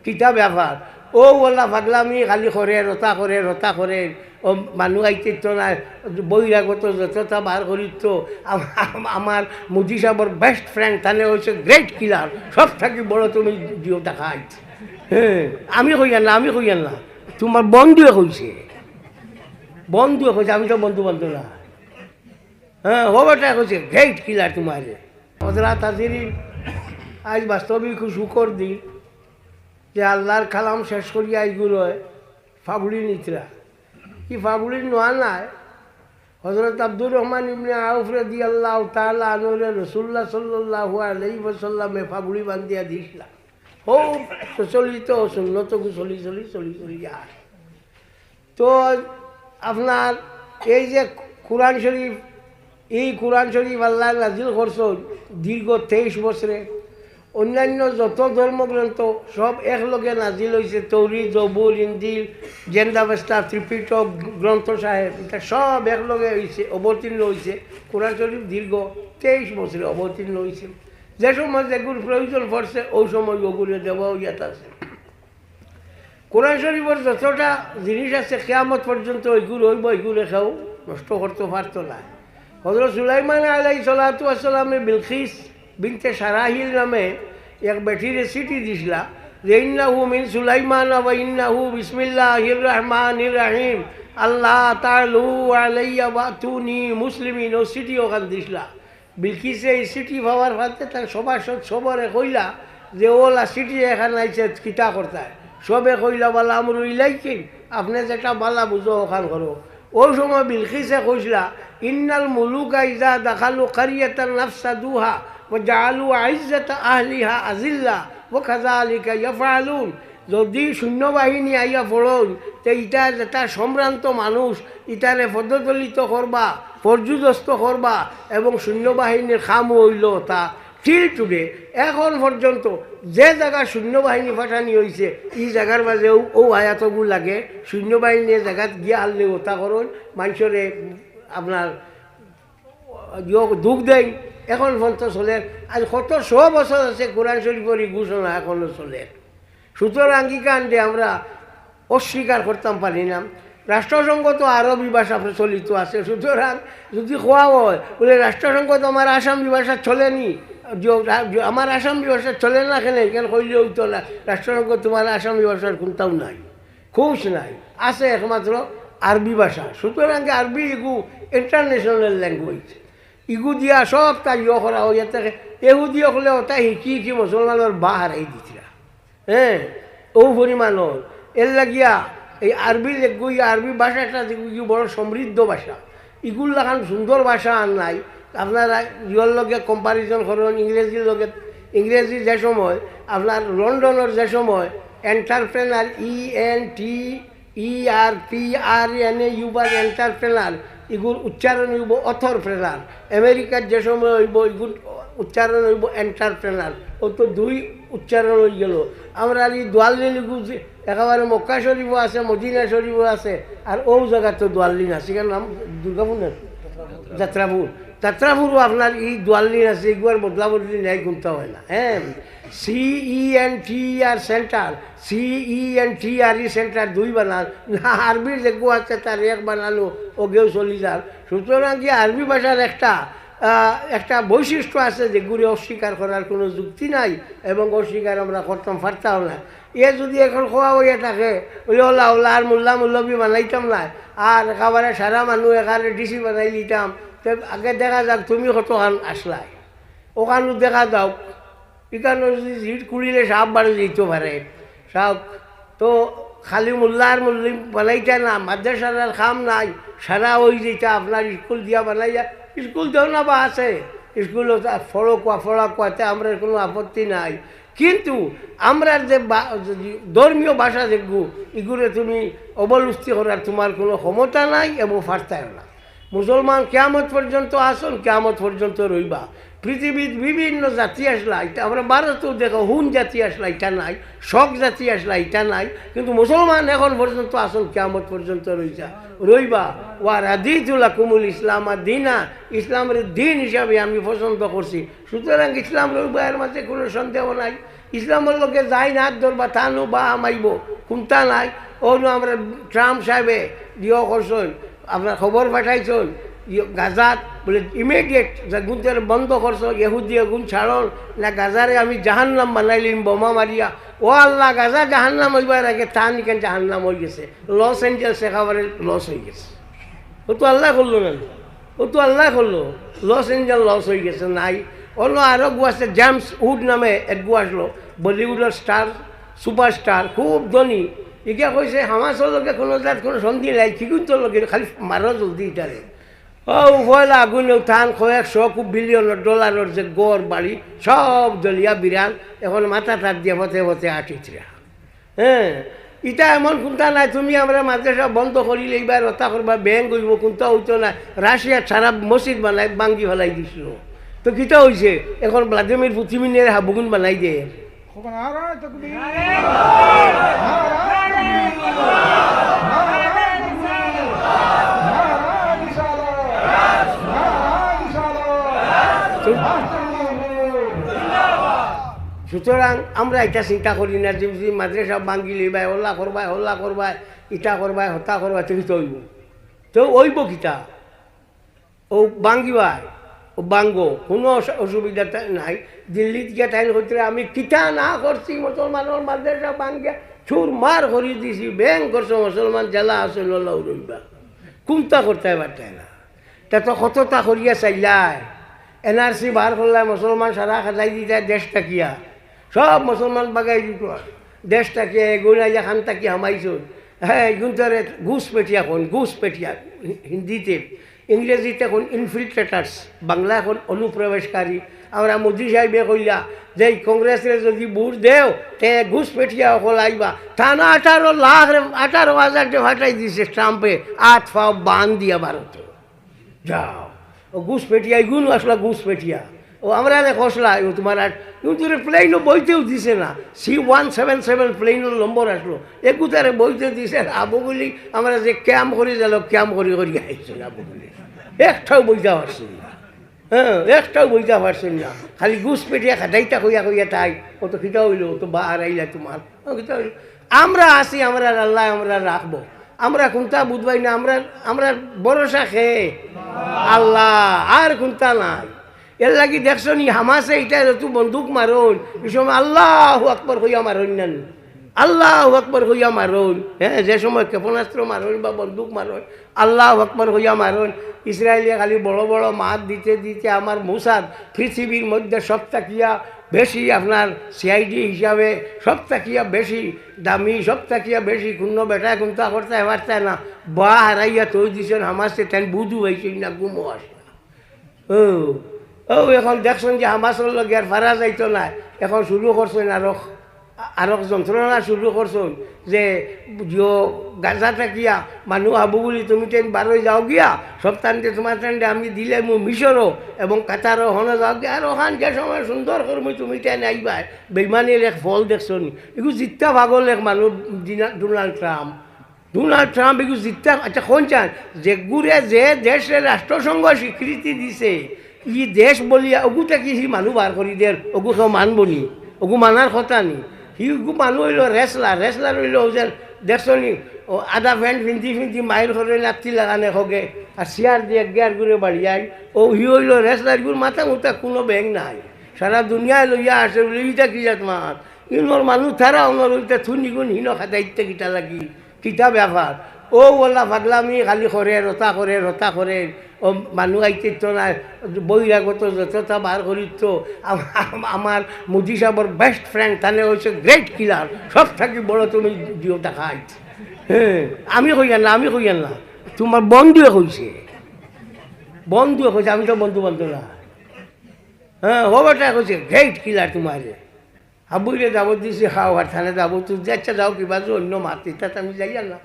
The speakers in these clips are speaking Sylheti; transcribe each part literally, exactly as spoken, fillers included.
কিতা ব্যাপার? ও ওলা পাগলামি খালি করে, রতা করে, রতা করে। ও মানু আইতে তো না, বহিরাগত যতটা বার করিত তো। আম-, আম-, আমার মুদি সাবর বেস্ট ফ্রেন্ড, তানে হইছে গ্রেট কিলার, সব থাকি বড় তুমি দিও দেখাইত। হ্যাঁ, আমি কইয়ার না, আমি কইয়ার না, তোমার বন্ধুয়ে কইছে, বন্ধুয়ে কইছে, আমি তো বন্ধু বান্ধব না। হ্যাঁ, ও বেটা কইছে গ্রেট কিলার তোমারে। হজরত হাজিরিন, আজ বাস্তবিক খুব শুকর দিন যে আল্লাহর কালাম শেষ করিয়া আইগুর হয় ফাগুড়ি নিতরা। কি ফাগুড়ি নোয়া নাই? হজরত আব্দুর রহমান ইবনে আউফ রাদিয়াল্লাহু তাআলা আনহুরে রাসূলুল্লাহ সাল্লাল্লাহু আলাইহি ওয়াসাল্লামে ফাগুড়ি বান্ধিয়া দিছলা। ও প্রচলিত সুন্নত চলি চলি চলি চলি আর তো আপনার এই যে কোরআন শরীফ, এই কোরআন শরীফ আল্লাহ নাজিল করছইন দীর্ঘ তেইশ বছরে। অন্যান্য যত ধর্মগ্রন্থ সব একলগে নাজিল হইছে, তৌরিত, জবুর, ইঞ্জিল, জেন্দাবেস্তা, ত্রিপিটক, গ্রন্থ সাহেব, এটা সব একলগে হইছে, অবতীর্ণ হইছে। কোরআন শরীফ দীর্ঘ তেইশ বছরে অবতীর্ণ হইছে। যে সময় যেগুর প্রয়োজন পড়ছে, ওই সময় ওগুলো দেওয়া হইয়া আছে। কোরআন শরীফর যতটা জিনিস আছে, কিয়ামত পর্যন্ত ওইগুলো হইব, ওইগুলো কেউ নষ্ট করতে পারতো না। হজরত সুলাইমান আলাইহিস সালাতু ওয়াস সালামে বিলকিস বিনতে সারাহিল নামে এক বেটিরে চিঠি দিছলা যে, "ইন্নাহু মিন সুলাইমান ওয়া ইন্নাহু বিসমিল্লাহির রহমানির রহিম, আল্লা তালু আলাইয়া ওয়াতুনি মুসলিমিন", ও চিঠি ওখান দিছলা। বিলকিসে এই চিঠি পাওয়ার ফাতে তার সভাসদ সবরে কইলা যে, "ওলা চিঠি এখান আইছে, কিতা করতায়?" সবে কইলা, "বালা আমরু ইলাইকিম, আপনে যেটা বালা বুঝো ওখান করো।" ওই সময় বিলকিসে কইছলা, "ইন্নাল মুলুকা ইজা দাখালু কারিয়াতান নাফসাদুহা ওয়া জাআলু আইজ্জাতা আহলিহা আজিল্লা ওয়া কাযালিকা ইয়াফআলুন।" যদি সৈন্যবাহিনী আইয়া পড়ইন, তে ইতা যেটা সম্ভ্রান্ত মানুষ, ইতারে পদদলিত করবা, পর্যুদস্ত করবা, এবং সৈন্যবাহিনীর কামও হইল তা। Till today, এখন পর্যন্ত যে জায়গা সৈন্যবাহিনী পাঠানি হইছে, ই জায়গার মাঝে ও, ও আয়াতগু লাগে, সৈন্যবাহিনী এ জায়গাত গিয়া হারলে ওটা করইন, মানুষরে আপনার ইয়ো দুখ দেইন, এখন পর্যন্ত চলের। আজ কত শো বছর আছে কোরআন শরীফর এই ঘোষণা এখনো চলের। সুতরাং ই কাণ্ডে আমরা অস্বীকার করতাম পারি না। রাষ্ট্রসংঘ তো আরবি ভাষা প্রচলিত আছে, সুতরাং যদি কোয়া হয়, বলে, "রাষ্ট্রসংঘ তো আমার আসামি ভাষা চলেনি, যে, যে, আমার আসামি ভাষা চলে না কেনে, এখানে কইলে হইতো না, রাষ্ট্রসংঘ তোমার আসামি ভাষার কোনটাও নাই, খুশ নাই, আছে একমাত্র আরবি ভাষা।" সুতরাং আরবি ইগু ইন্টারন্যাশনাল ল্যাঙ্গুয়েজ, ইগু দিয়া সব তাই ইয়ে করা হইয়া থাকে। এহুদি হকলে ওটা হিকি হিকি মুসলমানর বা হারাই দিছিলা। হ্যাঁ, ও পরিমাণর। এর লাগিয়া এই আরবি লেখগু, এই আরবি ভাষাটা যেগু, ইগু বড় সমৃদ্ধ ভাষা। ইগুর লাখান সুন্দর ভাষা আর নাই। আপনারা ইয়র লগে কম্পারিজন করুন, ইংরেজির লগে, ইংরেজি যে সময়, আপনার লন্ডনের যে সময়, entrepreneur, E N T E R P R N A U বার এন্টারপ্রেনার, ইগুর উচ্চারণ হইব অথরপ্রেনার। আমেরিকার যে সময় হইব, ইগুর উচ্চারণ হইব এন্টারপ্রেনার। ও তো দুই উচ্চারণ হয়ে গেল। আমরা এই দোয়াল্লিন ইগু যে একেবারে মক্কা শরীফও আছে, মদিনা শরীফও আছে, আর ও জায়গা তো দোয়াল্লিন আছে, এখানে নাম দুর্গাপুর না, যাত্রাপুর। যাত্রাপুরও আপনার এই দোয়াল্লিন আছে, এগুয়ার বদলা বদলি ন্যায় গুনতে হয় না। হ্যাঁ, C E N T R centre, C E N T R E centre দুই বানান, না আরবির যেগু আছে তার এক বানানো, ওগেও চলি যার। সুতরাং কি আরবি ভাষার একটা, আহ, একটা বৈশিষ্ট্য আছে যেগুলি অস্বীকার করার কোনো যুক্তি নাই এবং অস্বীকার আমরা করতাম পারতাম না। এ যদি এখন খোয়া হইয়া থাকে, বলে, "ওলা, ওলা, আর মোল্লা মৌলবি বানাইতাম না, আর একেবারে সারা মানুষ একেবারে ডিসি বানাই দিতাম।" তো আগে দেখা যাক তুমি কতখান আসলাই। ওখানো দেখা যাও, এখানো যদি সিট খুলিলে সাপ বাড়ি যেতে পারে, সাপ তো খালি মোল্লা আর মৌলবি বানাইতা না, মাদ্রাসার আর কাম নাই, সারা ওই যেটা আপনার স্কুল দিয়া বানাইয়া, স্কুল দেও না বা আছে, স্কুল ফড়ো কোয়া, ফড়া কোয়াতে আমরা কোনো আপত্তি নাই। কিন্তু আমরা যে বা-, যদি ধর্মীয় ভাষা দেখবো, এগুলো তুমি অবলুপ্তি করার তোমার কোনো ক্ষমতা নাই এবং পারতায় না। মুসলমান কিয়ামত পর্যন্ত আছইন, কিয়ামত পর্যন্ত রইবা। পৃথিবীত বিভিন্ন জাতি আসলা, এটা আমরা ভারতেও দেখো, হুন জাতি আসলা, এটা নাই, শক জাতি আসলা, এটা নাই, কিন্তু মুসলমান এখন পর্যন্ত আছইন, কিয়ামত পর্যন্ত রইছা, রইবা। ওয়া রাদিতু লাকুমুল ইসলাম আর দিনা, ইসলামের দিন হিসাবে আমি পছন্দ করছি। সুতরাং ইসলাম রইবা, এর মাঝে কোনো সন্দেহ নাই। ইসলামর লগে যাইন আত ধরবা, তানও বা হামাইবো, কুন্তা নাই। অনো আমরার ট্রাম্প সাহেবে ইয়ে করছইন, আপনার খবর পাঠাইছইন, ইয়ে গাজাত বুলে ইমিডিয়েট যেগুনতরে বন্ধ করছো, ইহুদি এগুন ছাড়ন, না গাজারে আমি জাহান্নাম বানাইলিম বোমা মারিয়া। ও আল্লাহ, গাজা জাহান্নাম অইবার আগে তান ইখান জাহান্নাম অইগেছে। লস এঞ্জেলস একেবারে লস অইগেছে। ও তো আল্লায় করলো না, ও তো আল্লায় করলো। লস এঞ্জেলস লস অইগেছে, নাই। অনো আরোগু আছে, জেমস উড নামে এগু আসলো, বলিউডর স্টার, সুপারস্টার, খুব ধনী। ইগিয়া কইছে, হামাসর লগে কুনু জাত কুনু সন্ধি নাই, কিগুনতর লগে খালি মারো জলদি ইতারে। ও পয়লা আগুনে তান কয়েকশো খুব বিলিয়ন ডলারর যে ঘর বাড়ি, সব জ্বলিয়া বিরান। এখন মাথা তার দিয়া পথে পথে আটিতরা। হ্যাঁ, ইটা এমন কুন্তা নাই, তুমি আমরার মাদ্রাসা বন্ধ করিলে ইবার হতা করবা, ব্যাংক অইবো, কুন্তা অইতো না। রাশিয়াত সারা মসজিদ বানাই, ভাঙ্গি ফালাই দিছিল। তো কিতা অইছে? এখন ভ্লাদিমির পুতিনের হাবুগুন বানাই দে। নারায়ে তাকবীর। নারায়ে তাকবীর। নারায়ে তাকবীর। নারায়ে রিসালাত। নারায়ে রিসালাত। সুতরাং আমরা ইটা চিন্তা করি না যে যদি মাদ্রাসা ভাঙ্গিলিবায়, হল্লা করবায়, হল্লা করবায়, ইটা করবায়, হতা করবায়, তো কিতা অইবো? তো অইবো কিতা? ও ভাঙ্গিবায়, ও ভাঙ্গো, কুনু অসু-, অসুবিধা তা-, নাই। দিল্লিত গিয়া তাইন কইতরা, "আমি কিতা না করছি, মুসলমানর মাদ্রাসা ভাঙ্গিয়া চুরমার করি দিছি, ব্যাংক করছো মুসলমান, যেলা আছে ললাও রইবা।" কুন্তা করতায় পারতায় না। তা তো কততা করিয়া চাইলায়, এনআরসি বার করলায়, মুসলমান সারা খেদাই দিতায় দেশ থাকিয়া, সব মুসলমান বাগাই দিত দেশ থাকিয়া। এগুন আইয়া খান থাকি হামাইছইন। হ্যাঁ, এগুনতরে ঘুষপেটিয়া কইন, ঘুষপেটিয়া হি-, হিন্দিতে, ইংরেজিতে কইন ইনফিল্ট্রেটার্স, বাংলায় কইন অনুপ্রবেশকারী। আমরা মোদি সাহেবে কইলা যে এই কংগ্রেসরে যদি ভোট দেও, তে ঘুষপেটিয়া অকল আইবা। তান আঠারো লাখ রে, আঠারো হাজার যে ফাটাই দিছে ট্রাম্পে, আত ফাও বান দিয়া ভারতে। যাও, ও ঘুষপেটিয়া, ইগুনও আসলা ঘুষপেটিয়া। ও আমরারে কষলা, ও তোমার আর, ইগুনতরে প্লেনও বইতেও দিছে না। সি ওয়ান সেভেন সেভেন প্লেনর নম্বর আসলো, এগুতারে বইতে দিছে না। আবুগুলি আমরা যে ক্যাম্প করি গেল, ক্যাম্প করি করি আইছে না আবুগুলি। একটাও বইতা পারছে না। হ্যাঁ, একটাও বইতা পারছে না। খালি ঘুষপেটিয়া খাটাইতা কইয়া কইয়া তাই, ও তো কিতা অইলো, ও তো বা হারাইলা তোমার। ও কিতা অইলো? আমরা আছি, আমরার আল্লায় আমরারে রাখবো। আমরা কুন্তা বুঝবায় না, আমরা, আমরার ভরসা কে? আল্লাহ, আর কুন্তা নাই। এরলাগি দেখছো নি, হামাসে ইটা যত বন্দুক মারইন, ই সময় আল্লাহু আকবার কইয়া মারইন না নি? আল্লাহু আকবার কইয়া মারইন। হ্যাঁ, যে সময় ক্ষেপণাস্ত্র মারইন বা বন্দুক মারইন, আল্লাহু আকবার কইয়া মারইন। ইসরায়েলে খালি বড় বড় মাত দিতে দিতে আমার মোসাদ পৃথিবীর মধ্যে সব থাকিয়া বেশি, আপনার সিআইডি হিসাবে সব থাকিয়া বেশি দামি, সব থাকিয়া বেশি কুন্তা বেটায় কুন্তা করতায় পারতায় না। বা হারাইয়া থই দিছইন হামাসে, তাইন বুঝু পাইছইন না, ঘুমও আসে না। ও, ও, এখন দেখছইন যে হামাসর লগে আর পারা যাইতো নায়, এখন শুরু করছইন আরো, আরো যন্ত্রণা শুরু করছইন যে, ইয়ো, গাজা থাকিয়া মানু আবুগুলি তুমি তাইন বারই যাও গিয়া, সব তানরে তোমার তানরে আমি দিলাইমু মিশরও এবং কাতারও, হনো যাও গিয়া, আর ওখান যে সময় সুন্দর করমু তুমি তাইন আইবায়, বেইমানির এক ফল দেখছো নি? ইগু জিত্তা পাগল এক মানুষ, dinner-, Donald Trump. Donald Trump এগু জিততা, আচ্ছা, কোন চান? যেগুরে যে দেশে রাষ্ট্রসংঘ স্বীকৃতি দিছে, ই দেশ বলিয়া, ওগু থাকি হি মানু বার করি দের, ওগু কেউ মানবো নি? ওগু মানার কথা নি? হি ওগু মানু অইলো রেসলার, রেসলার অইলো ওজন, দেখছো নি? ও আধা প্যান্ট ফিন্দি ফিন্দি মাইল করে লাত্তি লাগানে খগে, আর চেয়ার দিয়া গিয়ার করে বাড়িয়াই, ও হি অইলো রেসলার, ইগুর মাথা মুথা কুনু ব্যাং নাই। সারা দুনিয়ায় লইয়া আসে, বলে, "ইটা কি জাত মাত?" ইনর মানু তারা অনর অইতে থুনিগুন হিনো খাতা ইত্যা কিতা লাগি? কিতা ব্যাপার? ও ওলা পাগলামি খালি করের, ওতা করের, ওতা করের। ও মানু আইতে তো না, বহিরাগত যততা বার করিত। আম-, আম-, আমার মোদি সাহেবর বেস্ট ফ্রেন্ড, তানে অইছে গ্রেট কিলার। সব থাকি বড় তুমি দিও দেখাইত। হ্যাঁ, আমি কইয়ার না, আমি কইয়ার না। তোমার বন্ধুয়ে কইছে। বন্ধুয়ে কইছে, আমি তো বন্ধু বান্ধব না। হ্যাঁ, ও বেটায় কইছে, গ্রেট কিলার তোমারে। হাবুইরে দাওয়াত দিছি, খাও, আর থানে দাওয়াত দিছি, আচ্ছা, যাও, কিবা যে অন্য মাত, ইতাত আমি যাইয়ার না।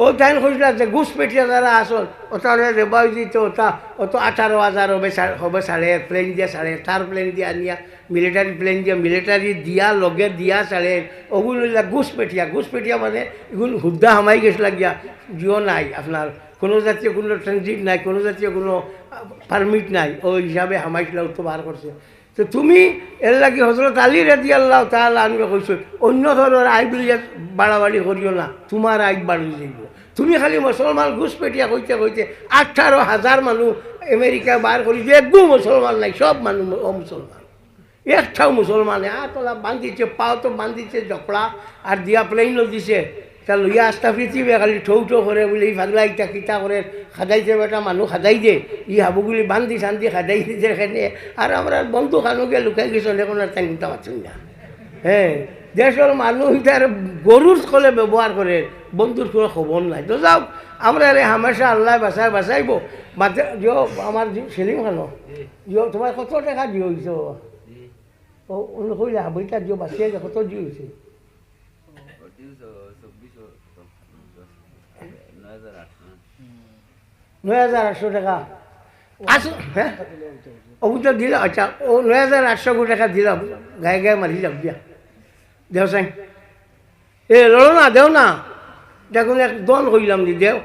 ও তাইন কইছিলা যে ঘুষপেটিয়া যারা আছইন, ওতারে রেবাই দিত, ওতা, অত আঠারো হাজার হবে সা-, হবে ছাড়ের, প্লেন দিয়া ছাড়ের, তার প্লেন দিয়া আনিয়া, মিলিটারি প্লেন দিয়া, মিলিটারি দিয়া, লগে দিয়া ছাড়ের, ওগুন অইলা ঘুষপেটিয়া, ঘুষপেটিয়া মানে এগুন হুদ্দা হামাই গেছলা গিয়া, জিও নাই আপনার, কোনো জাতীয় কোনো ট্রানজিট নাই, কোনো জাতীয় কোনো, আহ, পারমিট নাই, ওই হিসাবে হামাইছলা, ও তো বার করছে। তো তুমি এর লাগি হযরত আলী রাদিয়াল্লাহু তাআলা আনহু কইছইন, অন্য ধরনর আইব লইয়া বাড়াবাড়ি করিও না, তুমার আইব বাড়ি যাইব। তুমি খালি মুসলমান ঘুষপেটিয়া কইতে কইতে আঠারো হাজার মানুষ আমেরিকায় বার করি যে একগু মুসলমান নাই, সব মানুষ অমুসলমান। একটাও মুসলমান নাই। আর তোলা বান্ধিছে, পাও তো বান্ধিছে জকড়া, আর দিয়া প্লেনও দিছে। তা লইয়া আস্তা পৃথিবী খালি ঠৌ ঠৌ করে বলে, "ই পাগলা ইটা কিতা করে, খাদাইছে বেটা, মানুষ খাদাই দে, ই হাবুগুলি বান্ধি শান্তি খাদাই দিছে এখানে।" আর আমরা বন্ধু খানো গিয়া লুকাই গেছে, এখন আর তাই নিতে পারছেন না। হ্যাঁ, দেশর মানুষ ইটার গরুর কলে ব্যবহার করে, বন্ধুর কোনো খবর নাই। তো যাও, আমরা রে হামেশা আল্লাহ বাঁচায় বাঁচাইব। বাঁচা-, যে আমার যে সেলিম খানো, যে তোমার কত টাকা দিয়ে হইছে বাবা? ও, অন্য কইলে হাবইটা যে বাঁচিয়ে যে কত দিয়ে হইছে? নয় হাজার আটশো। নয় হাজার আটশো টাকা। আসো, হ্যাঁ? ও তো দিল, আচ্ছা, ও নয় হাজার আটশো টাকা দিলাম, গায়ে গায়ে মারি যাও দিয়া। দেও সাই। এ, লড়ো না, দেও না। দেখুন, এক দন কইলাম নি, দেও।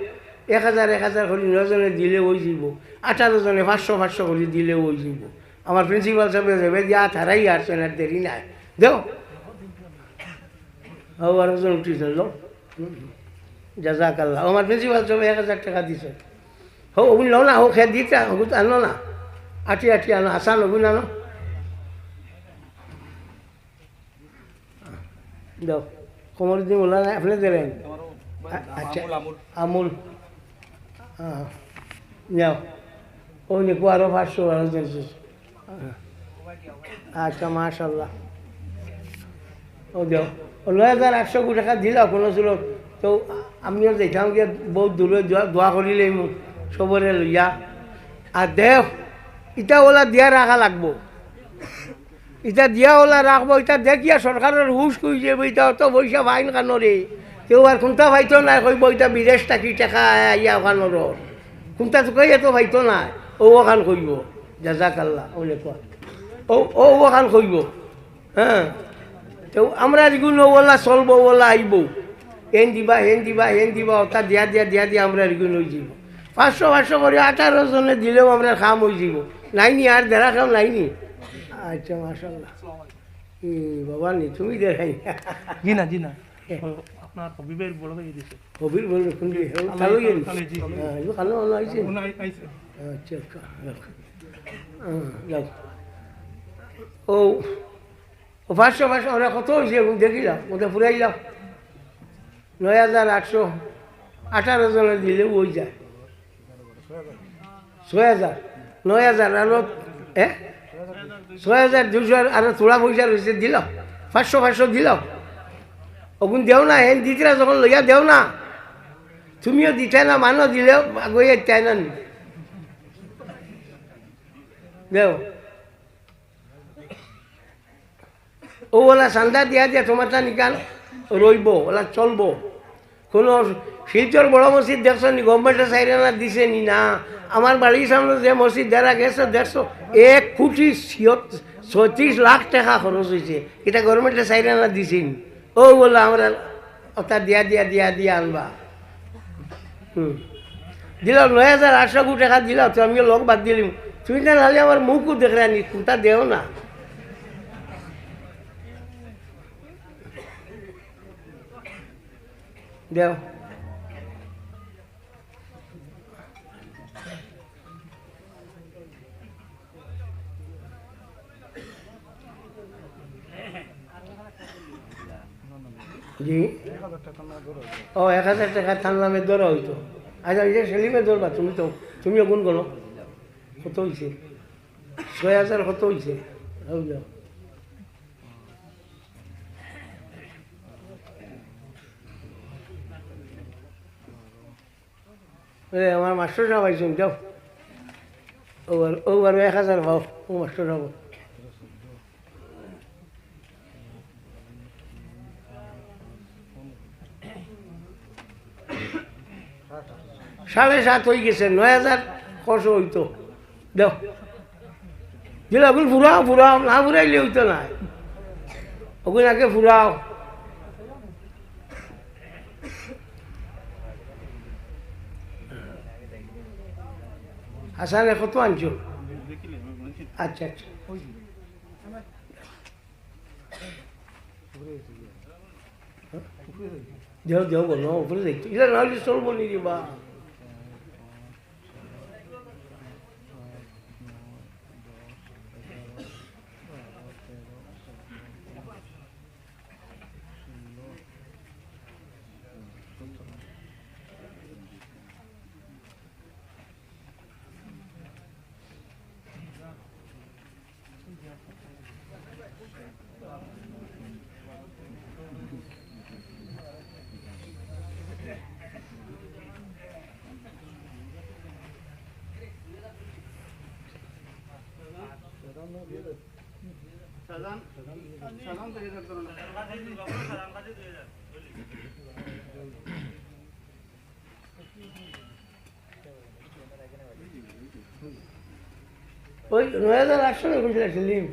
এক হাজার, এক হাজার করি নয় জনে দিলে ওই যাইব। আঠারো জনে পাঁচশো, পাঁচশো করি দিলে ওই যাইব। আমার প্রিন্সিপাল সাহেব যাবে, দিয়া তারাই আর সেনার দেরি নাই। দেও। ও, আর একজন উঠি চললো। জাজাকাল্লাহ। ও, আমার প্রিন্সিপাল সাহেব এক হাজার টাকা দিছে। হো, ওগুন লও না, হো, খেয়ে দিতে, ওগুন আনো না। আটি, আটি আনো, আসান, ওগুন আনো। দাও। কমরুদ্দিন মোল্লা নাই, আপনি দিলেন? আমারও ভাই, আ-, আচ্ছা। আমুল, আমুল। আমুল। হ্যাঁ। যাও। ও নিকো আরো পাঁচশো, আরো তিনশো। আচ্ছা, মাশাআল্লাহ। ও দেও। ও নয় হাজার আটশো টাকা দিলাও কোনো সুরত। তো আমিও যাইতাম গিয়া বহুত দূরে দোয়া, দোয়া করিলে সবরে লইয়া। আর দেও, ইটা ওলা দিয়া রাখা লাগবো। ইটা দিয়া ওলা রাখবো, ইটা দেখিয়া সরকারর হুশ কই যাইব, ইটা অত পয়সা ফাইন কানো রে। কেউ আর কোনটা পাইতো না, কইব ইটা বিদেশ থাকি টাকা আইয়া ওখানো রর। কোনটা তো কই এত পাইতো না, ও ওখান কইব। জাজাকাল্লাহ, ও লেখো। ও, ও ওখান কইব। হ্যাঁ। তো আমরা যেগুন ওলা চলবো, ওলা আইব। হেন দিবা, হেন দিবা, হেন দিবা, ওটা দিয়া, দিয়া, দিয়া, দিয়া আমরা এগুন হয়ে যাইব। পাঁচশো, পাঁচশো করে আঠারো জনে দিলেও আমরা কাম হয়ে যাইব। নাই নি, আর দেরা কাম নাই নি। আচ্ছা, মাশাআল্লাহ। এ, বাবা নি, তুমি দেরাই। জি না, জি না। ও, আপনার হবিবের বড় ভাই দিছে। হবির বড় ভাই কোন দিকে? ও, কালো ইয়ে। কালো, জি, জি। হ্যাঁ, এগুলো কালো, কালো আইছে। ওনা আই-, আইছে। আচ্ছা, আচ্ছা, যাক। হ্যাঁ, যাক। ও, ও, পাঁচশো, পাঁচশো, ওরা কত হইছে? এবং দেখিলাম, ওটা ফুরাইলাম। নয় হাজার আটশো, আঠারো জনে দিলে ওই যায়। ছয় হাজার, নয় হাজার আরো, এ? ছয় হাজার দুইশো আরো থোড়া পয়সা রইছে, দিলাম। পাঁচশো, পাঁচশো দিলাম। ওগুন দেও না, হেন দিতরা যখন লইয়া দেও না। তুমিও দিতে না, মানো দিলেও আগুয়ে চায় না নি। দেও। ও ওলা চান্দা দিয়া দিয়া তোমার তা নিকান রইব, ওলা চলবো। কোনো শিলচর বড় মসজিদ দেখছো নি? গভর্নমেন্টে চাইর আনা দিছে নি? না। আমার বাড়ির সামনে যে মসজিদ দেরা গেছে দেখছো, এক কোটি ছিয়ত-, ছয়ত্রিশ লাখ টাকা খরচ হইছে। এটা গভর্নমেন্টে চাইর আনা দিছে নি? ও ওলা আমরা ওটা দিয়া দিয়া দিয়া দিয়া আনবা। হুম। দিলাম নয় হাজার আটশো টাকা দিলাম, তো আমিও লগ বাদ দিলিম। তুমি না নাহলে আমার মুখও দেখলে নি, কোনটা দেও না। দেও। জি। ও, এক হাজার টাকা তার নামে ধরা হইতো। আচ্ছা, ওই যে সেলিমে ধরবা, তুমি তো, তুমিও গুণ করো। কত হইছে? ছয় হাজার কত হইছে? হইল। এ, আমার মাস্টার সাহেব আইছেন, যাও। ও আর, ও আর এক হাজার পাও, ও মাস্টার সাহেব। সাড়ে সাত হয়ে গেছে, নয় হাজার কত হইতো। দেও। দিলে ওগুন ফুরাও, ফুরাও, না ফুরাইলে হইতো না। ওগুন আগে ফুরাও। হাসানে কত আনছো? আচ্ছা, আচ্ছা। দেও, দেও গো, না, উপরে যাইতো। ইলা না অইলে চলবো নি রে বা। ওই নয় হাজার আটশো টাকা কইছিল সেলিম।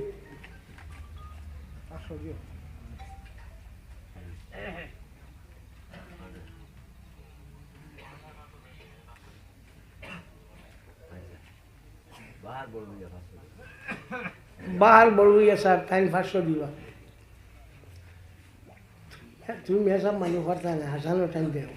বাহার বড় ইয়া স্যার, তাইন পাঁচশো দিবা। তুমি মেসাব মানুষ পারতা না, হাসানো টাইম দেও।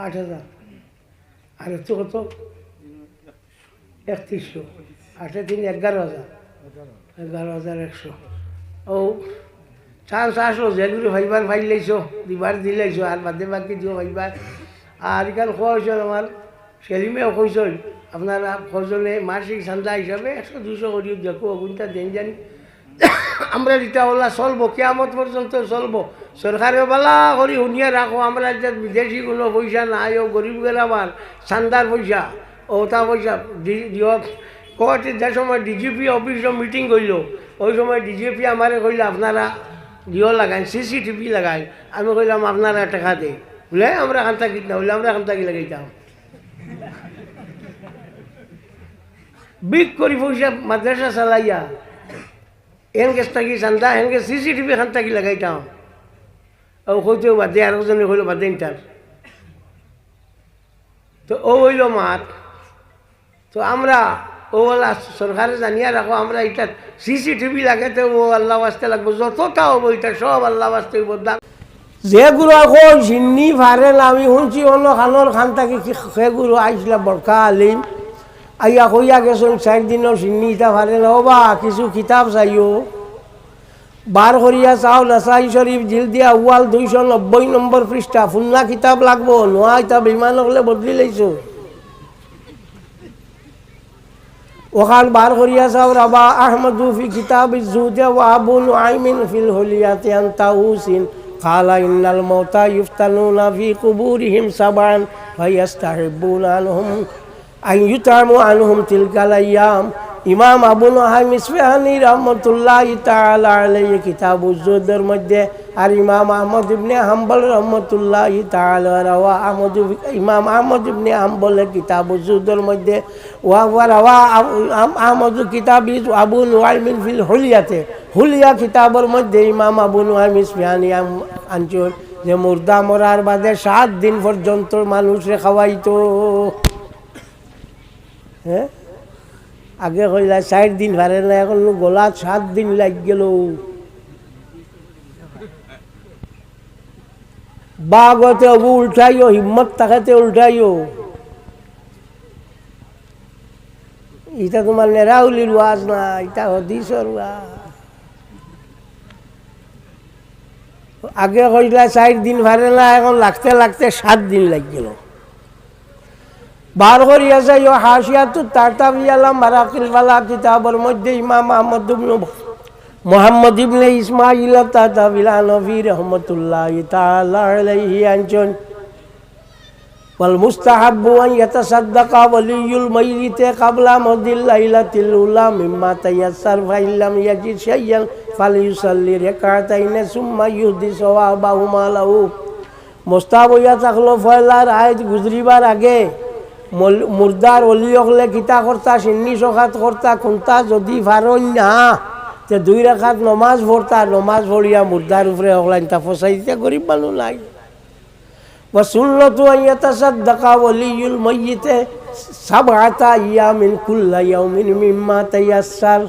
আট হাজার। আর এত কত? একত্রিশশো। আটে তিন এগারো হাজার। এগারো হাজার একশো। ও, চান্স আসলো, যেগুলো ভাইবার ফাইল লাইছো, দিবার দিলাইছো, আর বাদে বাকি দিও ভাইবার। আর এখান খোয়া হয়েছে আমার সেলিমেও কইছইন, আপনারা কজনে মাসিক চান্দা হিসাবে একশো দুইশো করিও দেখো, অগুনটা দেন জানি। আমরা ইটা ওলা চলবো, কিয়ামত পর্যন্ত চলবো। সরকারে বালা করি হুনিয়া রাখো, আমরা ইটা বিদেশি কোনো পয়সা নাই, ও গরিব গেরাবার চান্দার পয়সা, ওটা পয়সা দি-, দিও। কোর্টে যে সময় ডিজিপি অফিসে মিটিং কইলো, ওই সময় ডিজিপি আমারে কইলো, "আপনারা দিও লাগাইন, সিসিটিভি লাগাইন।" আমি কইলাম, "আপনারা টাকা দেই।" বলে, "আমরা খান্তা কিত না, বলে, আমরা খান্তা কি লাগাইতাম?" বিক করি পয়সা মাদ্রাসা চালাইয়া, এন গেছ থাকি চান্দা, এন গেছ সিসিটিভি খান থাকি লাগাইতাম। ও কইতেও বাদে, আরো জনে কইলো বাদে ইনটার। তো ও অইলো মাত। তো আমরা, ও আল্লাহ সরকারে জানিয়া রাখো, আমরা ইটা সিসিটিভি লাগাইতে ও আল্লাহ ওয়াস্তে লাগবো, যতটা হবো ইটা সব আল্লাহ ওয়াস্তে হইবো। যে গুরু কই সিন্নি পারে না, আমি হুনছি অন্য খানোর খান থাকি কি, সে গুরু আইসলা বড়কা আলিম, আইয়া কইয়া গেছইন চাইর দিনও সিন্নি ইতা পারে না। ও বা, কিছু কিতাব চাইও, বার করিয়া চাও, নাসাই শরীফ জিলদে আউয়াল দুইশো নব্বই নম্বর পৃষ্ঠা, পুরনা কিতাব লাগবো, নোয়া ইতা বেইমান অকলে বদলি লাইছো। ওখান বার করিয়া চাও, রাওয়া আহমদু ফি কিতাবিজ জুহদি ওয়া আবু নুআইমিন ফিল হুলিয়াতি আন তাউসিন, ক্বালা ইন্নাল মাউতা ইউফতানুনা ফি কুবুরিহিম সাবআন ফায়াস্তাহিব্বুনা আনহুম আন ইউতআমু আনহুম তিলকাল আইয়াম। ইমাম আবু নুআইম ইসফাহানি রহমতুল্লাহি তাআলা আলাইহি কিতাবুজ জুহদর মধ্যে, আর ইমাম আহমদ ইবনে হাম্বল রহমতুল্লাহি তাআলা রাওয়া আহমদ, ইমাম আহমদ ইবনে হাম্বলে কিতাবুজ জুহদর মধ্যে ওয়া, ওয়া রাওয়া আম-, আম-, আহমদ কিতাব ইজ আবু নুআইমিন ফিল হুলিয়াতে। হুলিয়া কিতাবর মধ্যে ইমাম আবু নুআইম ইসফাহানি আম-, আনছইন যে মুর্দা মরার বাদে সাত দিন পর্যন্ত মানুষরে খাওয়াইতো। হ্যাঁ? আগে কইলা চাইর দিন পারে না, এখন গলাত সাত দিন লাগি গেল। বাগতে অবু উল্টাইও, হিম্মত থাকেতে উল্টাইও। ইটা তোমার নেরাউলির ওয়াজ না, ইটা হাদিসর ওয়াজ। আগে কইলা চাইর দিন পারে না, এখন লাগতে লাগতে সাত দিন লাগি গেল। বার করিয়া চাইও হাশিয়াতুত তারতাবি আলা মারাকিল ফালাহ কিতাবর মধ্যে ইমাম আহমদ ইবনে মুহাম্মদ ইবনে ইসমাইল আত-তারতাবি আল হানাফি রহমতুল্লাহি তাআলা আলাইহি আনছইন, ওয়াল মুস্তাহাব্বু আন ইয়াতাসাদ্দাকা ওয়ালিয়ুল মাইয়িতি ক্বাবলা মাদিল লাইলাতিল উলা মিম্মা তায়াসসার, ফাইন লাম ইয়াজিদ শাইয়ান ফালিউসাল্লি রাকাতাইনি সুম্মা ইউহদি সওয়াবাহুমা লাহু। মোস্তাহাব অইয়া থাকলো পয়লা রাইত গুজরিবার আগে মল-, মুর্দার অলি অকলে কিতা করতা, শিন্নি সকাত করতা, কুন্তা যুদি পারইন না, তে দুই রাকাত নমাজ পড়তা, নমাজ পড়িয়া মুর্দার উপরে হকলাইনতা ফসাইতা, গরিব মানুষ নাই। ওয়া সুন্নাতু আন ইয়াতাসাদ্দাকা ওয়ালিয়ুল মাইয়িতি সাবআতা আইয়ামিন কুল্লা ইয়াউমিন মিম্মা তায়াসসার।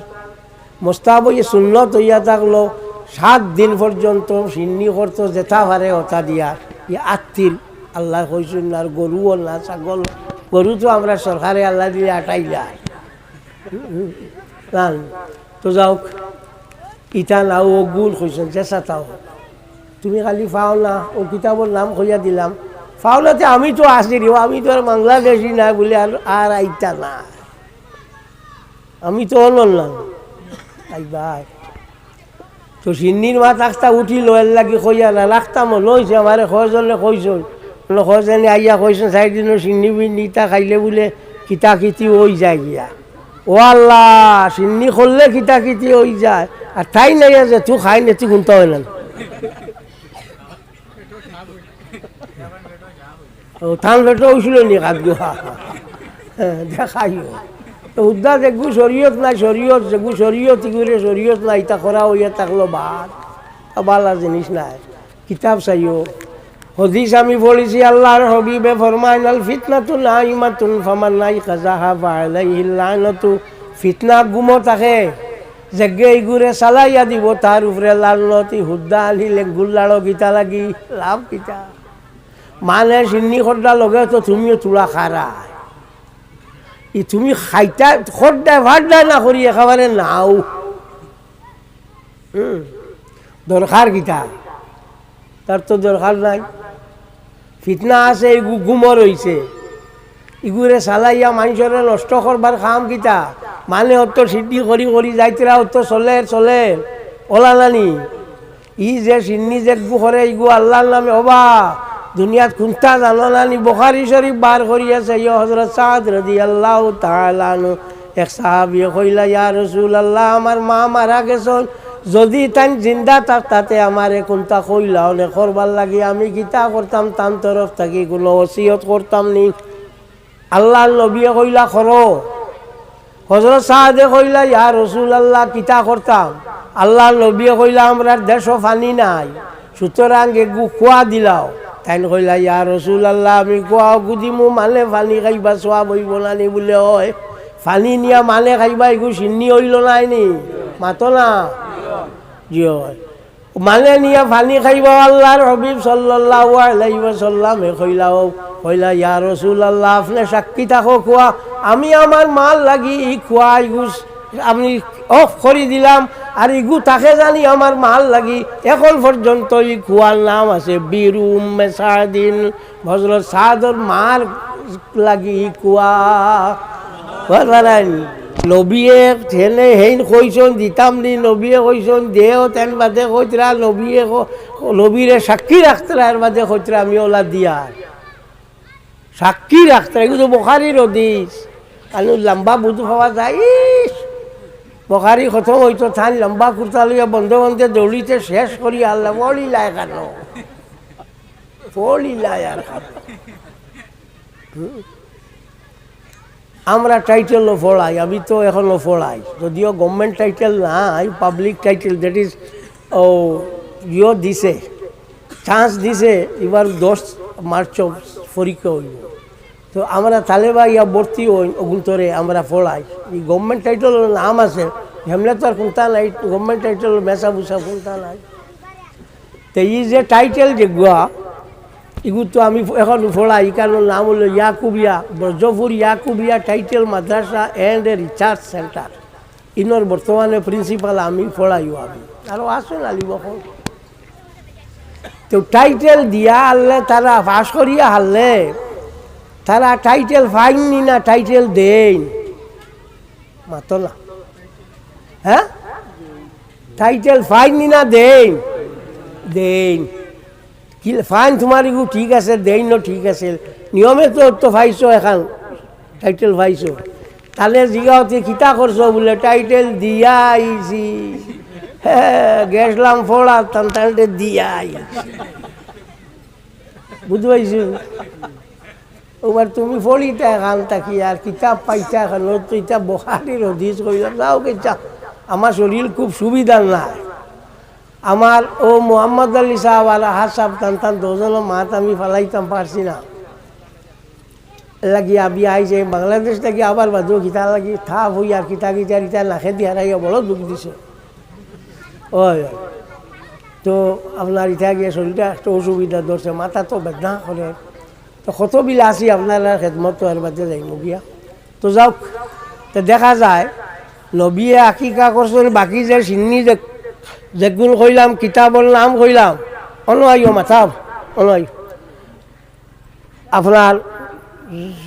মোস্তাহাব অইয়া সুন্নত অইয়া থাকলো সাত দিন পর্যন্ত শিন্নি করতো যেতা পারে অতা দিয়া। ই আত্তির আল্লায় কইছইন না, আর গরুও না, ছাগল, গরু তো আমরার সরকারে আল্লায় দিলে আটাইলা। না, তো যাউক, ইতা না অউ গুণ কইছইন, যেছা তাও। তুমি খালি পাও না, অউ কিতাবর নাম কইয়া দিলাম। পাও না তে আমি তো আছি রে, আমি তো আর বাংলাদেশি না বুলে আর, আর আইতা না। আমি তো অনর না। আই ভাই। তো শিন্নির মাত আখতা উঠিলো, এরলাগি কইয়া না রাখতাম, মনো অইছে আমারে কয়জনে কইছইন। মনো কয়জনে আইয়া কইছইন, চাইর দিনর শিন্নি বিন্নি ইতা খাইলে বুলে কিতা কিতি অইযায় গিয়া। ও আল্লাহ, শিন্নি করলে কিতা কিতি অইযায়। আর তাইন আইয়া যেতু খাইন, এতু কুন্তা অয় না। ও, তান পেটো অইছিল নি কাজ গুহা? দেখাইও। তো হুদ্দা যেগু শরীয়ত নাই, শরীয়ত, যেগু শরীয়ত, ইগুরে শরীয়ত নাই, ইতা করা অইয়া থাকলো বাদ। তা বালা জিনিস নাই। কিতাব চাইও। হাদিস আমি পড়ছি, আল্লাহর হাবিবে ফরমাইন, "আল ফিতনাতু নাইমাতুন ফামান আইকাযাহা ফাআলাইহিল লানাতু।" ফিতনা ঘুমো থাকে, যেগে ইগুরে চালাইয়া দিবো, তার উপরে লানত। ই হুদ্দা আনি লেঙ্গুর লাড়ো কিতা লাগি, লাভ কিতা? মানে শিন্নি খড্ডা লগে তো তুমিও তুলা খারায়। ই তুমি খাইতা খড্ডায় ফাড্ডায় না করি একেবারে নাও। হুম। দরকার কিতা? তার তো দরকার নাই। ফিতনা আছে, ইগু ঘুমো রইছে। ইগুরে চালাইয়া মানষরে নষ্ট করবার কাম কিতা? মানে অত সিদ্ধি করি করি যাইতরা অত চলের, চলের। অলা নানি? ই যে শিন্নি যেগু করে, ইগু আল্লাহর নামে, ওবা, দুনিয়াত কুন্তা জানো না নি? বুখারী শরীফ বার করিয়া চাইও, হযরত সাদ রাদিয়াল্লাহু তাআলা আনহু, এক সাহাবীয়ে কইলা, "ইয়া রাসূলুল্লাহ, আমার মা মারা গেছইন, যুদি তাইন জিন্দা থাকতা তে আমারে কুন্তা কইলাও নে, করবার লাগি আমি কিতা করতাম, তান তরফ থাকি কুনু ওসিয়ত করতাম নি?" আল্লাহর নবীয়ে কইলা, "করো।" হযরত সাদে কইলা, "ইয়া রাসূলুল্লাহ, কিতা করতাম?" আল্লাহর নবীয়ে কইলা, "আমরার দেশো পানি নাই, সুতরাং এগু কুয়া দিলাও।" তাইন কইলা, "ইয়া রাসূলুল্লাহ, আমি কুয়া অগু দিমু, মানে পানি খাইবা, সওয়াব অইবো না নি?" বুলে, "অয়, পানি নিয়া মানে খাইবা, এগু শিন্নি অইলো নায় নি?" মাতো না। জি অয়। মানে নিয়া পানি খাইবা, আল্লাহর হাবিব সাল্লাল্লাহু আলাইহি ওয়াসাল্লামে কইলা, ও, কইলা, "ইয়া রাসূলুল্লাহ, আপনে সাক্ষী থাকো কুয়া, আমি আমার মার লাগি ই কুয়া ইগু আমি অফ করি দিলাম, আর ইগু থাকে জানি আমার মার লাগি।" এখন পর্যন্ত ই কুয়ার নাম আছে বিরু উম্মে সাদিন। হযরত সাদর মার লাগি কুয়া। বুঝলেন? নবীয়ে হেনে হেইন কইছইন দিতাম নি, নবীয়ে কইছইন দেও, তেন বাদে কইতরা, নবীয়ে ক-, নবীরে সাক্ষী রাখতরা, এর বাদে কইতরা আমি ওলা দিয়ার। সাক্ষী রাখতরা, এগু তো বুখারীর হাদিস। কারণ লম্বা বুঝ পাওয়া যায়, ইস, বুখারী খতম অইতো, তাইন লম্বা কুর্তা লইয়া বন্ধে বন্ধে দৌড়িতে শেষ করি আল্লাহ বলিলায় কেন? পড়িলা আর খাবে। হুম? আমরা টাইটেলও পড়াই, আমি তো এখনো পড়াই, যদিও গভর্নমেন্ট টাইটেল নাই, পাবলিক টাইটেল, দ্যাট ইজ, ও, ইয়ো দিছে, চান্স দিছে, এবার দশ মার্চ পরীক্ষা অইবো। তো আমরা তালেবা ইয়া ভর্তি অই, অগুন্তরে আমরা পড়াই। ই গভর্নমেন্ট টাইটেলর নাম আছে, হেমনে তো আর কুন্তা নাই, গভর্নমেন্ট টাইটেলর মেসা বুসা কুন্তা নাই। তে ই যে টাইটেল যেগুয়া, ইগু তো আমি এখন পড়াই, ইখানর নাম অইলো ইয়াকুবিয়া, ব্রজপুর ইয়াকুবিয়া টাইটেল মাদ্রাসা and research center। ইনর বর্তমানে প্রিন্সিপাল আমি, পড়াইও আমি। আরো আছইন আলিম অকল। তো টাইটেল দিয়া হারলে, তারা পাস করিয়া হারলে, তারা টাইটেল পাইন নি না টাইটেল দেইন? মাতো না। হ্যাঁ? টাইটেল পাইন নি না দেইন? দেইন। কি ফাইন তোমার ইগু ঠিক আছে, দেইন ন ঠিক আছে। নিয়মে তো, তো পাইছো এখান, টাইটেল পাইছো। তাইলে জিগাও তে কিতা করছো? বুলে, "টাইটেল দিয়া আইছি।" হ্যাঁ, গেছলাম পড়া, তান তানরে দিয়া আই। বুঝতে পারছো? ওবার তুমি পড়িতা এখান থাকি আর কিতাব পাইতা এখান, তো ইটা বুখারীর হাদিস কইলাম, যাও কিতা, আমার শরীর খুব সুবিধার নাই। আমার ও মোহাম্মদ আলী সাহেব আর আহাদ সাহেব তান তান দুজনর মাত আমি ফালাইতাম পারছি না। লাগি আমি আইছি বাংলাদেশ থাকি আবার বাদে কিতা লাগি থাপ হই আর কিতা কিতা কিতা নাকে দিয়া হারাইয়া বড় দুঃখ দিছে। ওই, ওই। তো আপনার ইটা গিয়া শরীরটা একটু অসুবিধা ধরছে, মাথা তো বেদনা করে। তো কত বিল আছি আপনার খেদমত তো এর বাদে যাইমু গিয়া। তো যাউক, তো দেখা যায় নবিয়ে আকিকা করছইন, বাকি যে সিন্নি যে, যেগুন কইলাম, কিতাবর নাম কইলাম, অনো আইও মাতাব, অনো আইও। আপনার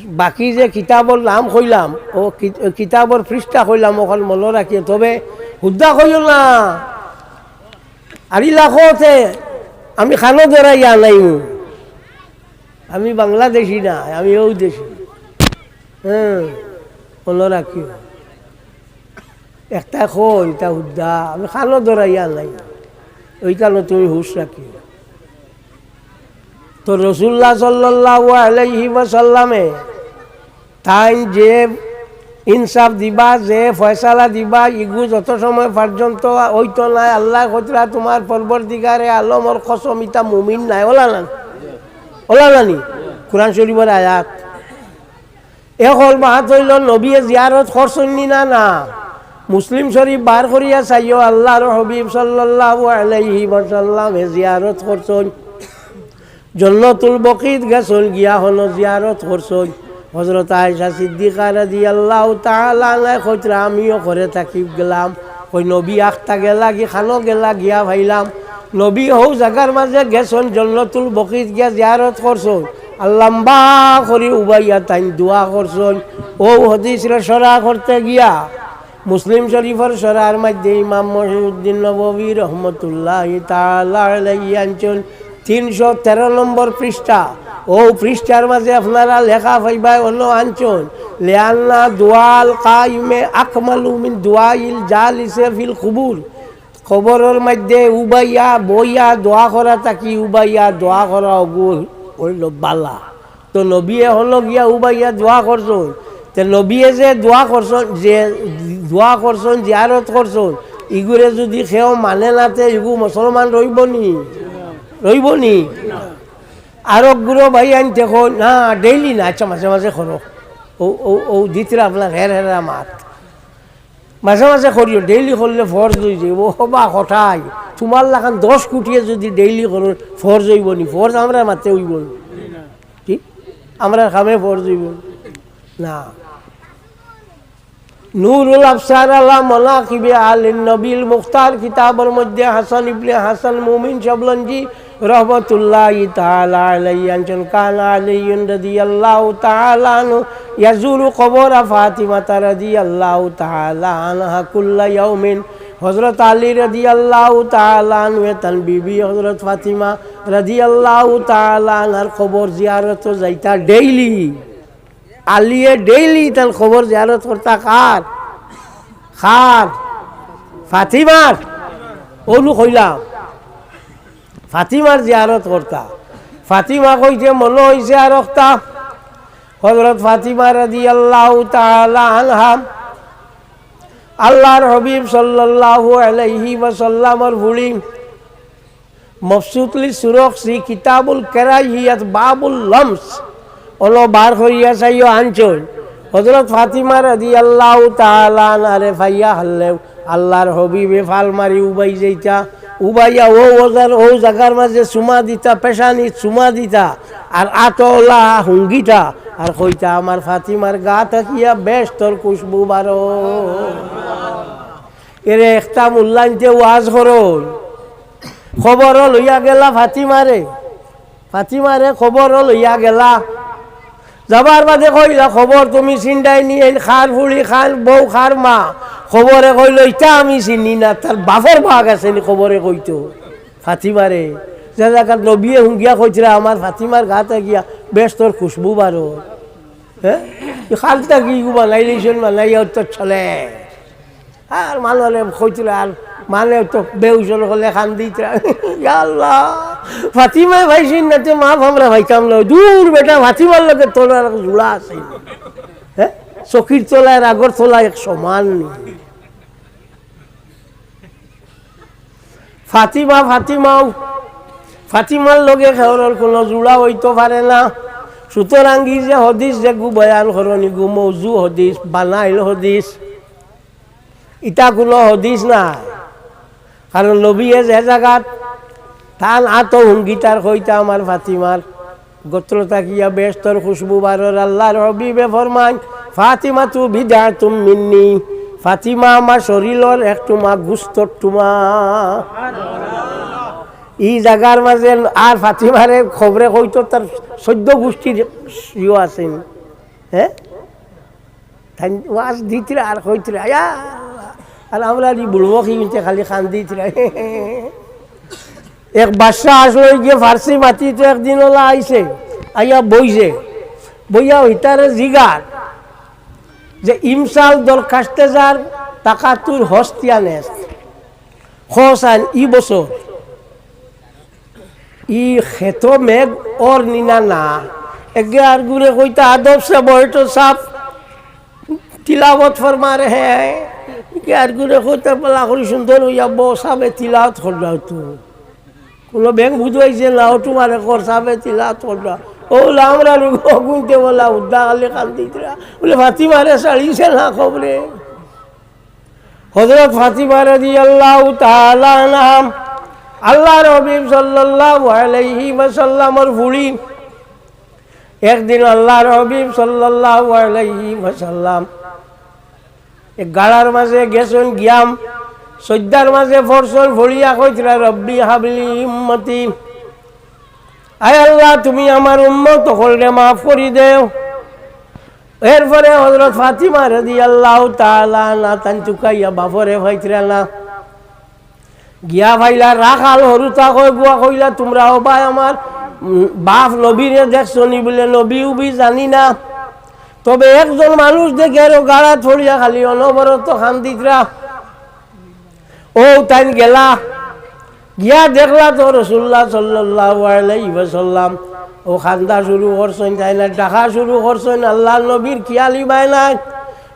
বাকি যে কিতাবর নাম কইলাম, ও কি-, কিতাবর পৃষ্ঠা কইলাম, অখান মনো রাখিও, তবে হুদ্দা কইও না। আর ইলা কওতে আমি খানো ধরাইয়া আনাইমু। আমি বাংলাদেশি না, আমি ঔ দেশি। হ্যাঁ, মনো রাখিও। একটা কই, ইটা হুদ্দা, আমি খানো ধরাইয়া নাই। ওই কারণে তুমি হুশ রাখিও। তো রাসূলুল্লাহ সাল্লাল্লাহু আলাইহি ওয়াসাল্লামে তাইন যে ইনসাফ দিবা, যে ফয়সালা দিবা, ইগু যত সময় পর্যন্ত অইতো নায়, আল্লায় কইতরা, "তোমার পরবর্তীকারে আলমর কসম, ইতা মুমিন নায়।" অলা না? অলা নানি? কোরআন শরীফর আয়াত। এখন মাত অইলো, নবিয়ে জিয়ারত করছইন নি না? না। মুসলিম শরীফ বার করিয়া চাইও, আল্লাহর হাবিব সাল্লাল্লাহু আলাইহি ওয়াসাল্লামে জিয়ারত করছইন। জন্নতুল বকিত গেছইন, গিয়া হনো জিয়ারত করছইন। হযরত আয়েশা সিদ্দিকা রাদিয়াল্লাহু তাআলা আনহা কইতরা, "আমিও করে থাকি গেলাম।" কই, "নবী আখতা গেলা কি খানো গেলা, গিয়া পাইলাম।" নবী হউ জাগার মাঝে গেছইন, জন্নতুল বকিত গিয়া জিয়ারত করছইন। আর লম্বা করি উবাইয়া তাইন দোয়া করছইন। ও হাদিসরে শরা করতে গিয়া মুসলিম শরীফর শরার মধ্যে ইমাম মহিউদ্দিন নববী রহমতুল্লাহি তাআলা আলাইহি আনছইন তিনশো তেরো নম্বর পৃষ্ঠা। ও পৃষ্ঠার মাঝে আপনারা লেখা পাইবা, অনো আনছইন, "লিআন্না দুআল কাইমে আকমালু মিন দুআইল জালিসে ফিল কুবুর।" কবরর মধ্যে উবাইয়া বইয়া দোয়া করা থাকি উবাইয়া দোয়া করা অগু অইলো বালা। তো নবিয়ে হনো গিয়া উবাইয়া দোয়া করছইন। তে নবিয়ে যে দোয়া করছইন, যে দোয়া করছইন, জিয়ারত করছইন, ইগুরে যুদি কেউ মানে না, তে ইগু মুসলমান রইবো নি? রইবো নি? আরক গুরু ভাইয়াইন্তে কইন, "না, daily না, আচ্ছা, মাঝে মাঝে করো।" ও, ও, ও দিতরা আপনার হের হেরা মাত। মাঝে মাঝে করিও, daily করলে ফরজ অই যাইবো। হবা কটাই, তুমার লাখান দশ কুটিয়ে যুদি daily করো, ফরজ অইবো নি? ফরজ আমরার মাতে অইবো নি? কি? আমরার কামে ফরজ অইবো নি? না। নুরুল আবসার আলা মানাকিবে আলিন নবীল মুখতার কিতাবর মধ্যে হাসান ইবনে হাসান মুমিন শবলঞ্জি রহমতুল্লাহি তাআলা আলাইহি আনছইন, "কানা আলিয়্যুন রাদিয়াল্লাহু তাআলা আনহু ইয়াজুরু কবরা ফাতিমাতা রাদিয়াল্লাহু তাআলা আনহা কুল্লা ইয়াউমিন।" হযরত আলী রাদিয়াল্লাহু তাআলা আনহু তান বিবি হযরত ফাতিমা রাদিয়াল্লাহু তাআলা আনহার কবর জিয়ারতো যাইতা daily। আলিয়ে daily তান কবর জিয়ারত করতা কার? কার? ফাতিমার। অনু কইলাম, ফাতিমার জিয়ারত করতা। ফাতিমা কইতে মনো অইছে আর অখতা, হযরত ফাতিমা রাদিয়াল্লাহু তাআলা আনহা, আল্লাহর হাবিব সাল্লাল্লাহু আলাইহি ওয়াসাল্লামর ফুড়ি। মবসুতলি সুরখসি কিতাবুল কেরাহিয়াত বাবুল লমস অনো বার করিয়া চাইও আনছইন। হযরত ফাতিমা রাদিয়াল্লাহু তাআলা আনহারে পাইয়া হারলেউ আল্লাহর হাবিবে ফাল মারি উবাই যাইতা, উবাইয়া অউ অজার, অউ জাগার মাঝে চুমা দিতা, পেশানিত চুমা দিতা, আর আতলা হুঙ্গিতা, আর কইতা, "আমার ফাতিমার গা থাকিয়া বেহেস্তর খুশবু বারো।" এরে একটা মুল্লাইন্তে ওয়াজ করইন, কবরো লইয়া গেলা ফাতিমারে, ফাতিমারে কবরো লইয়া গেলা। যাবার বাদে কইলা, "খবর তুমি চিন্ডাই নি, এই কার ফুড়ি, কার বউ, কার মা?" কবরে কইলো, "ইতা আমি চিনি না, তার বাপর ভাগ আছে নি?" কবরে কইতো ফাতিমারে, যে জাগাত নবিয়ে হুঙ্গিয়া কইতরা, "আমার ফাতিমার গা থাকিয়া বেহেস্তর খুশবু বারো।" হ্যাঁ, ই খালতা কি গু বানাইলিছইন, বানাইয়া তো চলে। আর মানুষরে কইতরা, আর মানে তো বেউসর হলে কান্দিতরা, ইয়া আল্লাহ, ফাতিমায় পাইছইন না তে মাফ আমরা পাইতাম না। দূর বেটা, ফাতিমার লগে তোর আর জুড়া আছে নি? হ্যাঁ, চকির তলায় আর আগর তলায় এক সমান নি? ফাতিমা, ফাতিমাও, ফাতিমার লগে কেউরর কোনো জুড়া অইতো পারে না। সুতরাং ই যে হদিস যেগু বয়ান করইন, ইগু মৌজু হদিস, বানাইল হদিস, ইতা কোনো হদিস নায়। কারণ নবীয়ে যে জাগাত তান আতো হুঙ্গিতার কইতা আমার ফাতিমার গোত্র থাকিয়া বেহেস্তর খুশবু বারর আল্লাহর হাবিবে ফরমাইন, "ফাতিমাতু বিদআতুম মিন্নি", ফাতিমা আমার শরীলর এক টুমা, গুস্তর টুমা। ই জাগার মাঝে আর ফাতিমারে খবরে কইতো তার চৌদ্দ গুষ্টির ইয়ে আছেন, হ্যাঁ? তাইন ওয়াজ দিতরা আর কইতরা, "আয়া আল্লাহ।" আর আমরা ই বুড়বক ইনতে খালি কান্দিতরা। এক বাদশা আসলো, গিয়া ফার্সি মাতিতো, একদিন ওলা আইছে, আইয়া বইছে, বইয়া হিতারে জিগার যে ইমসাল দরখাস্তে যার তাকাতুর হস্তিয়া নেস, খোসান ই বছর ই খেতো মেঘ অর নি না না। এগে আর গুরে কইতা, "আদব সে বয়টো সাফ তিলাওয়াত ফরমা রে হ্যাঁ।" এগে আর গুরে কইতা, "বালা করি সুন্দর অইয়া বও, সাবে তিলাওয়াত করলাও তো।" কোনো ব্যাংক বুঝাইছে না, ও তোমারে কর, সাবে তিলাওয়াত করলা। ও লা আমরা রুগো গুনতে বলা, উদ্দা খালি কান্দিতরা। বলে, "ফাতিমারে ছাড়িছে না খবরে।" হযরত ফাতিমা রাদিয়াল্লাহু তাআলা আনহা, আল্লাহর হাবিব সাল্লাল্লাহু আলাইহি ওয়াসাল্লামর ফুড়ি। একদিন আল্লাহর হাবিব সাল্লাল্লাহু আলাইহি ওয়াসাল্লাম এক গাড়ার মাঝে গেছইন, গিয়াম সইজদার মাঝে পড়ছইন, পড়িয়া কইতরা, "রব্বি হাবলি উম্মতি।" আয় আল্লাহ, তুমি আমার উম্মত অকলরে মাফ করি দেও। এরপরে হযরত ফাতিমা রাদিয়াল্লাহু তাআলা আনহা তান চুকাইয়া বাফরে পাইতরা না। গিয়া পাইলা রাখাল হুরুতা কয় গুয়া কইলা, "তোমরা ও ভাই আমার, উম, বাফ নবীরে দেখছো নি?" বলে, "নবী উবি জানি না, তবে একজন মানুষ দেখি আরো গাড়াত পড়িয়া খালি অনবরত কান্দিতরা।" ও তাইন গেলা, গিয়া দেখলা তো রাসূলুল্লাহ সাল্লাল্লাহু আলাইহি ওয়াসাল্লাম ও কান্দা শুরু করছইন, তাইন আর ডাকা শুরু করছইন, আল্লাহর নবীর খিয়ালি বায় নাই।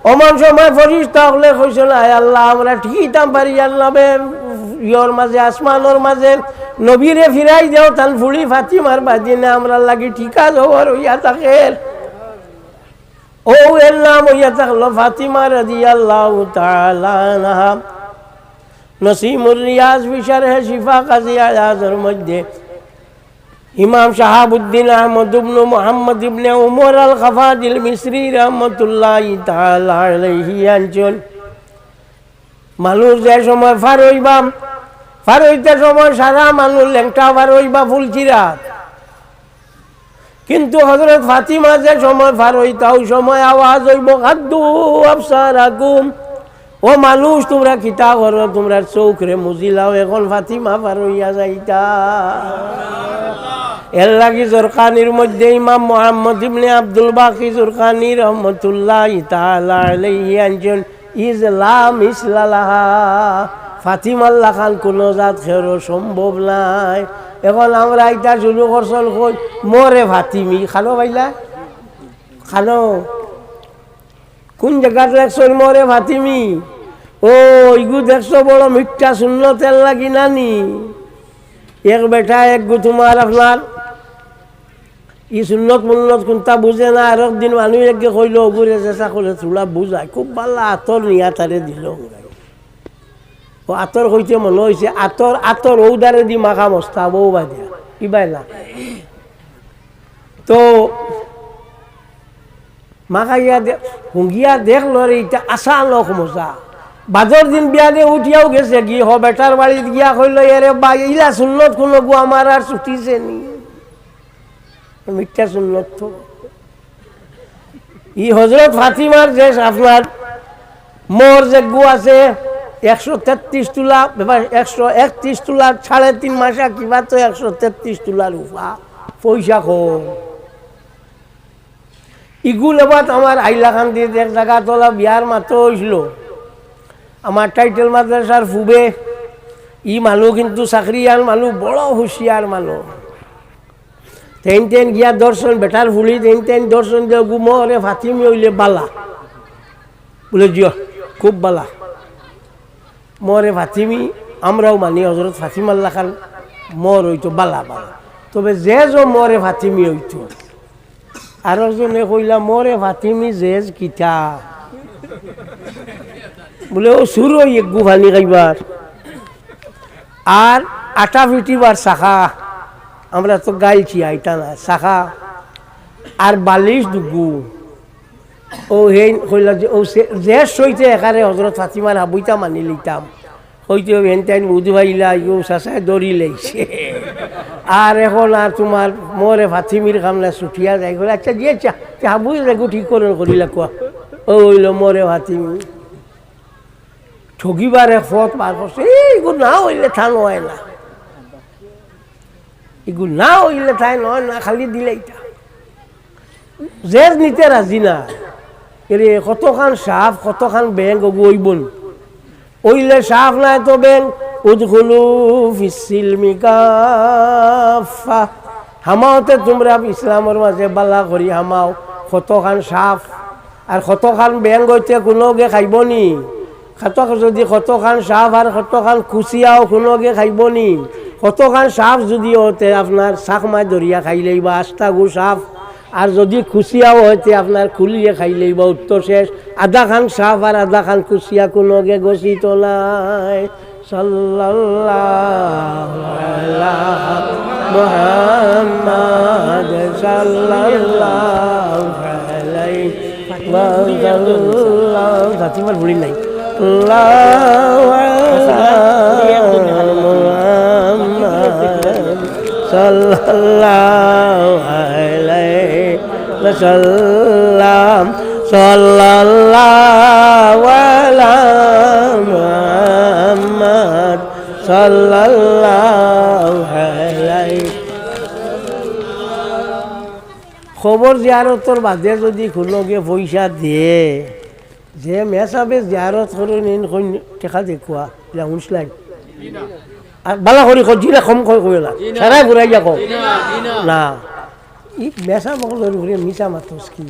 অমন সময় ফিরিস্তা অকলে কইছইন, "আয় আল্লাহ, আমরা টিকিতাম পারি আর না বে, ইয়র মাঝে, আসমানর মাঝে, নবীরে ফিরাই দেও, তান ফুড়ি ফাতিমার বাদিনে আমরার লাগি টিকা জবর অইয়া থাকের।" ও এর নাম অইয়া থাকলো ফাতিমা রাদিয়াল্লাহু তাআলা আনহা। নসিমুর রিয়াজ ফি শারহে শিফা কাজী আয়াজর মধ্যে ইমাম শাহাবুদ্দিন আহমদ ইবনে মুহাম্মদ ইবনে উমর আল খাফাজিল মিসরি রহমতুল্লাহি তাআলা আলাইহি আনছইন, মানুষ যে সময় পার অইবা, পার অইতে সময় সারা মানুষ লেংটা পার অইবা ফুলছিরা, কিন্তু হযরত ফাতিমা যে সময় পার অইতা, অউ সময় আওয়াজ অইবো, "গাদ্দু আবসারাকুম।" ও মানুষ, তোমরা কিতা করো? তোমরার চউখরে মুজিলাও, এখন ফাতিমা পার অইয়া যাইতা। এর লাগি জরকানির মধ্যে ইমাম মুহাম্মদ ইবনে আব্দুল বাকি জরকানি রহমতুল্লাহি তাআলা আলাইহি আনছইন, "ইজ লা মিসলা লাহা।" ফাতিমার লাখান কোনো জাত কেউরর সম্ভব নাই। এখন আমরা ইতা শুরু করছইন কই, "মরে ফাতিমি।" খানো পাইলা? খানো? কোন জাগাত লেখছইন মরে ফাতিমি? ও, ইগু দেখছো বড় মিথ্যা সুন্নতর লাগি নানি? এক বেটা, এক গু তোমার আপনার ই সুন্নত মুন্নত কুনতা বুঝে না, আর একদিন মানুষ এগিয়ে কইলো, ওগুরে চেষ্টা করে থুড়া বুঝায়, খুব ভালা আতর নিয়া তারে দিল। ও আতর কইতে মনে অইছে, আতর, আতর ঔদারে দি মাখা মস্তা, বউ বাদিয়া, ইবায় না। তো মাখাইয়া দে-, হুঙ্গিয়া দেখলো রে, ইটা আচানক মজা। বাদর দিন বিয়ানে উঠিয়াও গেছে গি, হ বেটার বাড়িত গিয়া কইলো, "এরে ভাই, ইলা সুন্নত কুনগু আমার আর ছুটিছে নি।" মিথ্যা সুন্নত তো। ই হযরত ফাতিমার যে আপনার মোহর যেগু আছে একশো তেত্রিশ তুলা, ব্যাপার একশো একত্রিশ তুলার সাড়ে তিন মাসা কিবা তো একশো তেত্রিশ তুলার উফা পয়সা কম। ইগুন এবার আমার হাইলাকান্দিত এক জাগা তলা বিয়ার মাত্র অইছিল। আমার টাইটেল মাদ্রাসার ফুবে ই মানুষ কিন্তু চাকরিয়ান মানুষ, বড় হুঁশিয়ার মানুষ। তেইন তেইন গিয়া দর্শন, বেটার ফুড়ি তেইন তেইন দর্শন দেও গু, মরে ফাতিমি অইলে বালা। বুলে, "জিও, খুব বালা।" মরে ফাতিমি, আমরাও মানি হজরত ফাতিমার লাখান মর অইতো বালা বালা। তবে যে জো মরে ফাতিমি অইতো। আরো জনে কইলা, "মরে ফাতিমি জেজ কিতা?" বুলে, "ও সুর অই এগু ফানি খাইবার। আর আটা ফিটিবার চাকা, আমরা তো গাইল চিয়া, ইটা না, চাকা, আর বালিশ দুগু।" ও হেইন কইলা যে, "ও সে-, জেজ অইতে একারে হজরত ফাতিমার হাবুইতা মানি লিতাম।" কইতে অইবো, "হেন তাইন বুঝি পাইলা, ইগু চাচায় ধরি লাইছে। আর এখন আর তুমার মরে ফাতিমির কাম না, ছুটিয়া যাই।" কইলা, "আচ্ছা, জি আচ্ছা, তে হাবুই এগু ঠিক করইন করিলা কুয়া।" ও অইলো মরে ফাতিমি। ঠগিবার এক পথ বার করছে, "ইগু না অইলে তা নয় না, ইগু না অইলে তাই নয় না, খালি দিলাইতা।" জেজ নিতে রাজি না। এরে কতখান সাফ, কতখান ব্যাংক অগু অইবো নি। অইলে সাফ নায় তো ব্যাংক, "উদখুলু ফিস সিলমি কাফফা।" হামাওতে তুমরা ইসলামর মাঝে বালা করি হামাও, কতখান সাফ। আর কতখান ব্যাংক অইতে কুনুগে খাইবো নি। কত যদি কতখান সাফ আর কতখান কুচিয়াও কুনুগে খাইবো নি। কতখান সাফ যদি অইতে আপনার চাকমায় ধরিয়া খাইলেইবা আস্তা গু সাফ। আর যদি কুচিয়াও অইতে আপনার খুলিয়ে খাইলেইবা উত্তর শেষ। আধাখান সাফ আর আধাখান কুচিয়া কুনুগে গছিত নায়। সাল্লাল্লাহু আলা মুহাম্মাদ সাল্লাল্লাহু আলাইহি ওয়া সাল্লাম। ফাতিমার ফুড়ি নাই। আল্লাহু আলা মুহাম্মাদ সাল্লাল্লাহু আলাইহি ওয়া সাল্লাম। সাল্লাল্লাহু আলা মুহাম্মাদ সাল্লাল্লাহু আলাইহি। কবর জিয়ারতর বাদে যদি কুনুগে পয়সা দেয়, যে মেসাবে জিয়ারত করইন, ইন কইন টেকা দেউক্কা, ইলা হুনছলাইন। আর বালা করি কও, জিরা কম কই কইও না। সারাই ঘুরাইয়া কও। না। ই মেসাব অকলর উপরে মিছা মাতস কি?